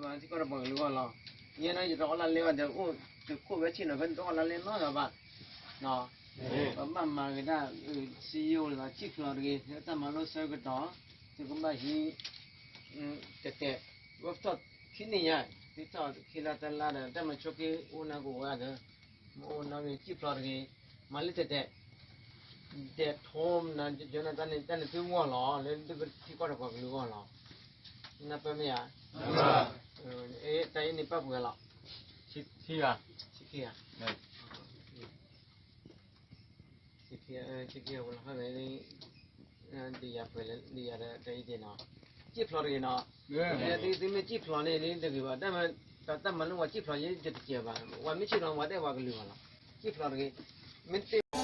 ထံကီၢ်ဒီးပှၤကလုာ်အဂီၢ်လီၤ. ယဲန့ၣ် ယတအီၣ်လၢ်လဲဘၣ်ဒီး အိၣ်သုးခိၣ်ဝဲဆ့ၣ်နီၤ ဖဲနတအီၣ်လၢ်လဲနီတဂၤဘၣ်. ပဘၣ်မၤကဒါ စံယိၣ်လီၤ စံၣ်ဖျိးတဂ့ၤ တၢ်မၤလိဆၢကတီၢ် သုကဘၣ်ဟံး တဲာ်တဲာ် ဝဲပထီၣ်ခံနံၣ်ညါ သုထီၣ်ခံလါတလါဒီး တၢ်မၤဆိးက့အိၣ်နၢ်ကဝဲဒီး မ့ၢ်အိၣ်နီၢ်ဂ့ၤ စံၣ်ဖျိးတဂ့ၤ မၤလၢတဲာ်တဲာ် ဒဲးထိးနၤ ယနတၢ်န့ၣ် တၢ်န့ၣ်သုဂီၢ်လီၤ လၢသုကထံကီၢ်ဒီးပှၤကလုာ်ဂီၢ်လီၤ. နၢ်ပၢၢ်မ့ၢ်ဧါ. တၢ်အံၤန့ၣ်ပၣ်ပှဲၤလီၤ. ဆံခံဂၤ ဆံခံဂၤ ဆံခံဂၤဝဲလီၤ ဟဲဝဲ ဒ်ယၤပှဲၤလၢ ဒ်ယၤဒီးတၢ်အံၤဒ်နီၤ စံၣ်ဖျိးတဂ့ၤနီၤ. သုမ့ၢ်စံၣ်ဖျိးန့ၣ် တဂ့ၤဘၣ် တၢ်မၤလိဝဲစံၣ်ဖျိးယဲယတစဲးဘၣ် ဝဲမ့ၢ်စံၣ်ဖျိးဝဲတဲဝဲကလုာ်ဘၣ်လီၤ. စံၣ်ဖျိးတဂ့ၤ မ့ၢ်